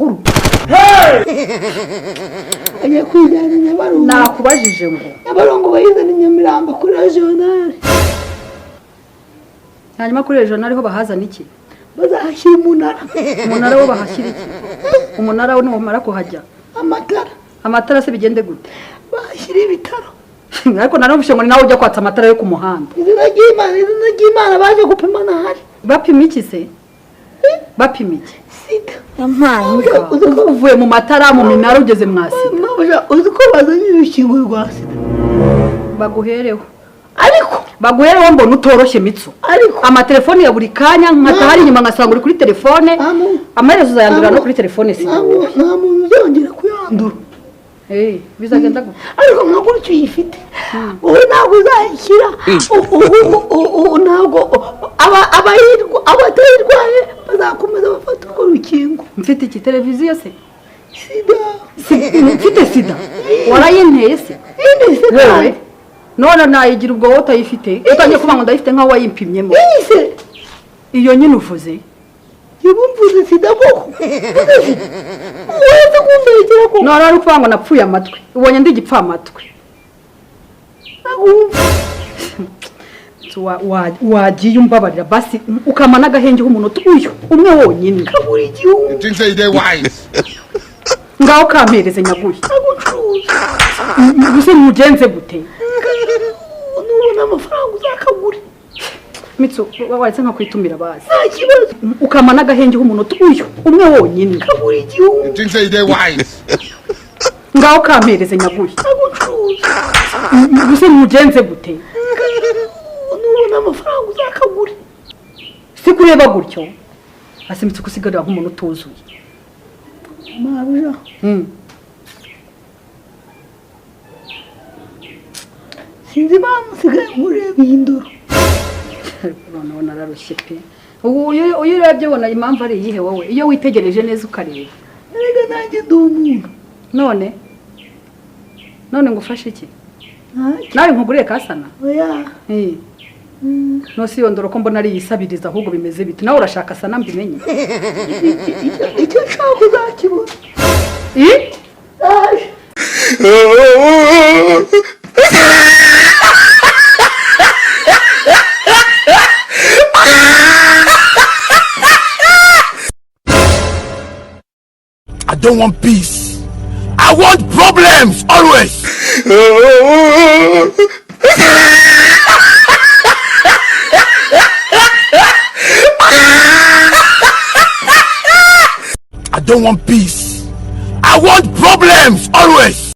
Amakuru agiye kwijyana i Nyabarongo. Nakubajije ngo Nyabarongo bayizana i Nyamirambo kuri Regional. Hanyuma kuri ejo ariho bahazana iki? Bazahashyira umunara. Umunara wo bahashyira iki? Umunara wo numara kuhajya? Amatara. Amatara se bigende gute? Bahashyira ibitaro. Ariko naramubwiye ngo ni nawe ujya kwatsa amatara yo ku muhanda. Izina ry'Imana, izina ry'Imana, baje gupima ntahari. Bapima iki se? Bapima iki? Sida. Yampaye. Uzi ko Uvuye mu matara, mu minara, ugeze mwa sida. Mabuja, uzi ko bazanye urukingo rwa sida? Baguhereho. Ariko Baguhereho, mbona utoroshye, Mitso. Ariko Amatelefoni ya buri kanya, nkata hari inyuma ngasanga uri kuri telefone. Nta muntu Amaherezo uzayandurira no kuri telefone sida. Nta muntu uzongera kuyandura. Eh, bizagenda gute? Ariko nka gutyo uyifite wowe, ntabwo uzayishyira ntabwo abatayirwaye bazakomeza bafata urwo rukingo. Mfite iki? Televiziyo se? Sida. Mfite sida? Warayinteye se? Indi se? Wewe Kandi none nayigira ubwo wowe utayifite? Utangiye kuvuga ngo ndayifite nkaho wayimpimyemo. Iyi se? Iyo nyine uvuze. Niba mvuze sida koko, mvuze sida, uretse kumbegera koko. None ari ukuvuga ngo napfuye amatwi, ubonye ndi igipfamatwi? Ntabwo wumva. Wagiye umbabarira basi ukama n'agahenge k'umunota uyu umwe wonyine. Kabura igihumbi. You think say they wise? Ngaho kampereze nyaguye. Agucuruza. Gusa mugenze gute? Nubona amafaranga uzakagure. Mitso, waretse nkakwitumira basi. Nta kibazo. Ukama n'agahenge k'umunota uyu umwe wonyine. Kabura igihumbi. You think say they wise? Ngaho kampereze nyaguye. Agucuruza. Gusa mugenze gute? Nubona amafaranga uzakagure. Si kureba gutyo hasi, Mitso, kusigarira nk'umuntu utuzuye. Mabuja, sinzi impamvu nsigaye nkureba iyi ndoro. Noneho nararushye pe. Ubu iyo urebye ubona impamvu ari iyihe wowe, iyo witegereje neza ukareba? Erega nanjye ndi umuntu. None ngo ufashe iki? Ntacyo. Nawe nkuguriye kasana? Oya. Eh. No si iyo ndoro ko mbona ari iyisabiriza, ahubwo bimeze bite? Nawe urashaka sana mbimenye? Icyo nshaka uzakibona. Eh? Ndaje. I don't want peace. I want problems always. I don't want peace. I want problems always.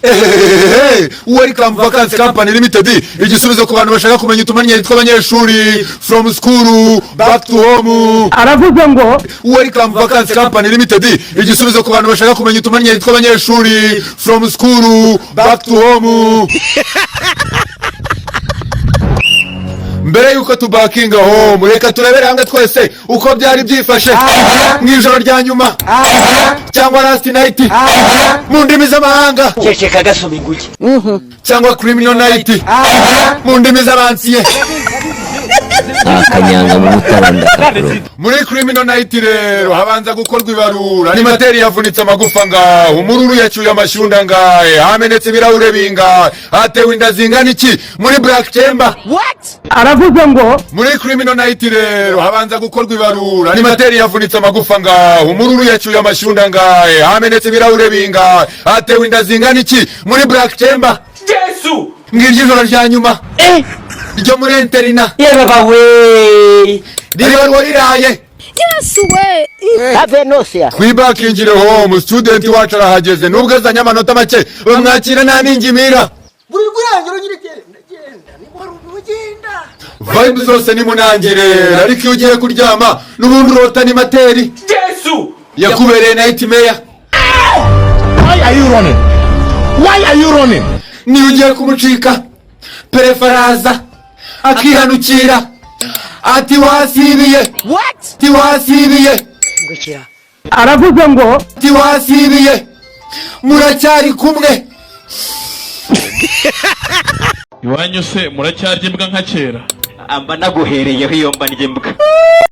Hey, Welcome Vacancy Company Limited, igisubizo ku bantu bashaka kumenya utumenyeri tw'abanyeshuri from school back to home. Aravuze ngo Welcome Vacancy Company Limited, igisubizo ku bantu bashaka kumenya utumenyeri tw'abanyeshuri from school back to home. Mbere yuko tubakinga home, reka turebere hamwe twese uko byari byifashe mu ijoro rya nyuma, cyangwa last night mu ndimi z'amahanga. Ceceka gasoma inguge. Cyangwa criminal night mu ndimi z'abansiye. Akanyanga mu mutara ndakakuroga. Muri criminal night rero habanza gukorwa ibarura. Animateri yavunitse amagufa ngaho, umururu yacyuye amashyunda ngahe, hamenetse ibirahure bingahe, hatewe inda zingana iki muri black chamber? Aravuze ngo Muri criminal night rero habanza gukorwa ibarura. Animateri yavunitse amagufa ngaho, umururu yacyuye amashyunda ngahe, hamenetse ibirahure bingahe, hatewe inda zingana iki muri black chamber? Jesu! Ngiryo ijoro rya nyuma ryo muri internat. Yewe we! Ribarwa riraye. Yesu we! Have nausea. Twibakingire home, student wacu arahageze. Nubwo azanye amanota make, bamwakira nta n'ingimira. Buri rwirangiro nyine, genda genda, niba wari ugenda. Vibe zose ni munangire, ariko iyo ugiye kuryama n'ubundi urota animateri. Jesu! Yakubereye nightmare. Why are you running? Why are you running? Niyo ugiye kumucika, perefaraza akihanukira ati: "Wasibiye?" Ati: "Wasibiye?" Aravuze ngo Ati: "Wasibiye? Muracyari kumwe?" Iwanyu se muracyarya imbwa nka kera? Amba naguhereyeho iyo mba ndya imbwa.